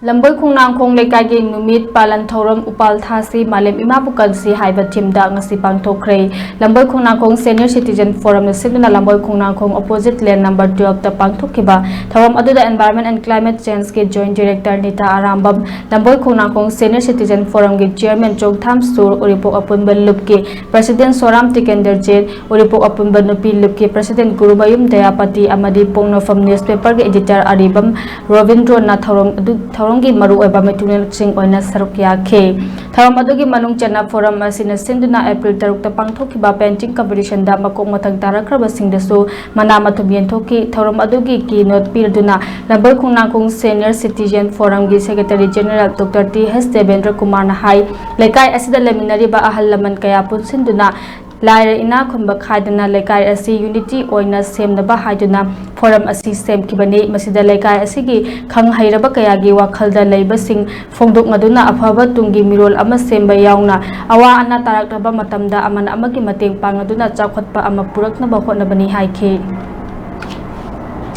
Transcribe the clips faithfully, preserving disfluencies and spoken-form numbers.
ꯂꯝꯕꯣꯏ ꯈꯣꯡꯅꯥꯡꯈꯣꯡ ꯂꯩꯀꯥꯏꯒꯤ ꯅꯨꯃꯤꯠ ꯄꯥꯂꯟ ꯊꯧꯔꯝ ꯎꯄꯥꯜ ꯊꯥꯁꯤ ꯃꯥꯂꯦꯝ ꯏꯃꯥꯕꯨ ꯀꯟꯁꯤ ꯍꯥꯏꯕ ꯊꯤꯝꯗ ꯉꯁꯤ ꯄꯥꯡꯊꯣꯛꯈ꯭ꯔꯦ꯫ ꯂꯝꯕꯣꯏ ꯈꯣꯡꯅꯥꯡꯈꯣꯡ ꯁꯦꯅꯤꯌꯔ ꯁꯤꯇꯤꯖꯦꯟ ꯐꯣꯔꯝꯅ ꯁꯤꯟꯗꯨꯅ Lamboi Khongnangkhong opposite lane number ꯇꯨꯋꯦꯜꯐꯇ ꯄꯥꯡꯊꯣꯛꯈꯤꯕ ꯊꯧꯔꯝ ꯑꯗꯨꯗ Environment and Climate Changeꯀꯤ Joint Director Nita Arambam, Lamboi Khongnangkhong senior citizen ꯐꯣꯔꯝꯒꯤ Chairman ꯆꯣꯡꯊꯥꯝ ꯁꯨꯔ, ꯎꯔꯤꯄꯣꯛ ꯑꯄꯨꯟꯕ ꯂꯨꯞꯀꯤ President ꯁꯣꯔꯥꯝ ꯇꯤꯀꯦꯟꯗ꯭ꯔꯖꯤꯠ, ꯎꯔꯤꯄꯣꯛ ꯑꯄꯨꯟꯕ ꯅꯨꯄꯤ ꯂꯨꯞꯀꯤ President ꯒꯨꯔꯨꯃꯌꯨꯝ ꯗꯌꯥꯄꯇꯤ ꯑꯃꯗꯤ ꯄꯣꯛꯅꯐꯝ newspaperꯒꯤ editor ꯑꯔꯤꯕꯝ ꯔꯣꯕꯤꯟꯗ꯭ꯔꯣꯅ ꯊꯧꯔꯝ ꯑꯗꯨ, ꯊꯧꯔꯝꯒꯤ ꯃꯔꯨꯑꯣꯏꯕ ꯃꯤꯊꯨꯡꯂꯦꯟꯁꯤꯡ ꯑꯣꯏꯅ ꯁꯔꯨꯛ ꯌꯥꯈꯤ꯫ ꯊꯧꯔꯝ ꯑꯗꯨꯒꯤ ꯃꯅꯨꯡ ꯆꯟꯅ ꯐꯣꯔꯝ ꯑꯁꯤꯅ ꯁꯤꯟꯗꯨꯅ ꯑꯦꯄ꯭ꯔꯤꯜ ꯇꯔꯨꯛꯇ ꯄꯥꯡꯊꯣꯛꯈꯤꯕ painting competitionꯗ ꯃꯀꯣꯛ ꯃꯊꯪ ꯇꯥꯔꯛꯈ꯭ꯔꯕꯁꯤꯡꯗꯁꯨ ꯃꯅꯥ ꯃꯊꯨꯝ ꯌꯦꯟꯊꯣꯛꯈꯤ꯫ ꯊꯧꯔꯝ ꯑꯗꯨꯒꯤ keynote ꯄꯤꯔꯗꯨꯅ ꯂꯝꯕꯣꯏ ꯈꯣꯡꯅꯥꯡꯈꯣꯡ Senior Citizen Forumꯒꯤ Secretary General Doctor T H Devendra ꯀꯨꯃꯥꯔꯅ ꯍꯥꯏ, ꯂꯩꯀꯥꯏ ꯑꯁꯤꯗ ꯂꯩꯃꯤꯟꯅꯔꯤꯕ ꯑꯍꯜ ꯂꯃꯟ ꯀꯌꯥ ꯄꯨꯟꯁꯤꯟꯗꯨꯅ ꯂꯥꯏꯔ ꯏꯅꯥ ꯈꯨꯟꯕ ꯈꯥꯏꯗꯅ ꯂꯩꯀꯥꯏ ꯑꯁꯤ unity ꯑꯣꯏꯅ ꯁꯦꯝꯅꯕ ꯍꯥꯏꯗꯨꯅ ꯐꯣꯔꯝ ꯑꯁꯤ ꯁꯦꯝꯈꯤꯕꯅꯤ꯫ ꯃꯁꯤꯗ ꯂꯩꯀꯥꯏ ꯑꯁꯤꯒꯤ ꯈꯪ ꯍꯩꯔꯕ ꯀꯌꯥꯒꯤ ꯋꯥꯈꯜꯗ ꯂꯩꯕꯁꯤꯡ ꯐꯣꯡꯗꯣꯛꯅꯗꯨꯅ ꯑꯐꯕ ꯇꯨꯡꯒꯤ ꯃꯤꯔꯣꯜ ꯑꯃ ꯁꯦꯝꯕ ꯌꯥꯎꯅ ꯑꯋꯥ ꯑꯅꯥ ꯇꯥꯔꯛꯂꯕ ꯃꯇꯝꯗ ꯑꯃꯅ ꯑꯃꯒꯤ ꯃꯇꯦꯡ ꯄꯥꯡꯅꯗꯨꯅ ꯆꯥꯎꯈꯠꯄ ꯑꯃ ꯄꯨꯔꯛꯅꯕ ꯍꯣꯠꯅꯕꯅꯤ ꯍꯥꯏꯈꯤ꯫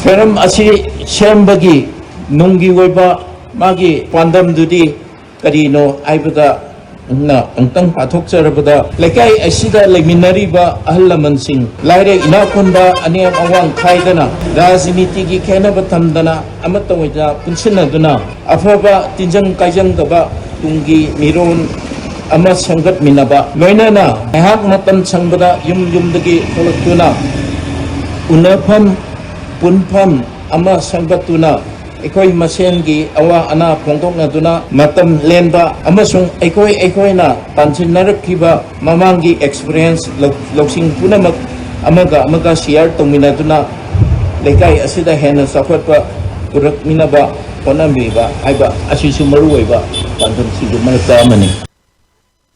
ꯐꯣꯔꯝ ꯑꯁꯤ ꯁꯦꯝꯕꯒꯤ ꯅꯨꯡꯒꯤ ꯑꯣꯏꯕ ꯃꯥꯒꯤ ꯄꯥꯟꯗꯝꯗꯨꯗꯤ ꯀꯔꯤꯅꯣ ꯍꯥꯏꯕꯗ ꯅ ꯑꯃꯨꯛꯇꯪ ꯄꯥꯊꯣꯛꯆꯔꯕꯗ, ꯂꯩꯀꯥꯏ ꯑꯁꯤꯗ ꯂꯩꯃꯤꯟꯅꯔꯤꯕ ꯑꯍꯜ ꯂꯃꯟꯁꯤꯡ, ꯂꯥꯏꯔ ꯏꯅꯥꯛ ꯈꯨꯟꯕ, ꯑꯅꯦꯝ ꯑꯋꯥꯡ ꯈꯥꯏꯗꯅ, ꯔꯥꯖꯅꯤꯇꯤꯒꯤ ꯈꯦꯠꯅꯕ ꯊꯝꯗꯅ, ꯑꯃꯠꯇ ꯑꯣꯏꯅ ꯄꯨꯟꯁꯤꯟꯅꯗꯨꯅ ꯑꯐꯕ ꯇꯤꯟꯖꯪ ꯀꯥꯏꯖꯪꯗꯕ ꯇꯨꯡꯒꯤ ꯃꯤꯔꯣꯜ ꯑꯃ ꯁꯦꯝꯒꯠꯃꯤꯟꯅꯕ, ꯂꯣꯏꯅꯅ ꯉꯥꯏꯍꯥꯛ ꯃꯇꯝ ꯁꯪꯕꯗ ꯌꯨꯝ ꯌꯨꯝꯗꯒꯤ ꯊꯣꯛꯂꯛꯇꯨꯅ ꯎꯅꯐꯝ, ꯄꯨꯟꯐꯝ ꯑꯃ ꯁꯦꯝꯒꯠꯇꯨꯅ ꯑꯩꯈꯣꯏ ꯃꯁꯦꯟꯒꯤ ꯑꯋꯥ ꯑꯅꯥ ꯐꯣꯡꯗꯣꯛꯅꯗꯨꯅ ꯃꯇꯝ ꯂꯦꯟꯕ ꯑꯃꯁꯨꯡ ꯑꯩꯈꯣꯏ ꯑꯩꯈꯣꯏꯅ ꯇꯥꯟꯁꯤꯟꯅꯔꯛꯈꯤꯕ ꯃꯃꯥꯡꯒꯤ experience ꯂꯧ-, ꯂꯧꯁꯤꯡ ꯄꯨꯝꯅꯃꯛ ꯑꯃꯒ ꯑꯃꯒ share ꯇꯧꯃꯤꯟꯅꯗꯨꯅ ꯂꯩꯀꯥꯏ ꯑꯁꯤꯗ ꯍꯦꯟꯅ ꯆꯥꯎꯈꯠꯄ ꯄꯨꯔꯛꯃꯤꯟꯅꯕ ꯍꯣꯠꯅꯕꯤꯕ ꯍꯥꯏꯕ ꯑꯁꯤꯁꯨ ꯃꯔꯨꯑꯣꯏꯕ ꯄꯥꯟꯗꯝꯁꯤꯡꯒꯤ ꯃꯔꯛꯇ ꯑꯃꯅꯤ꯫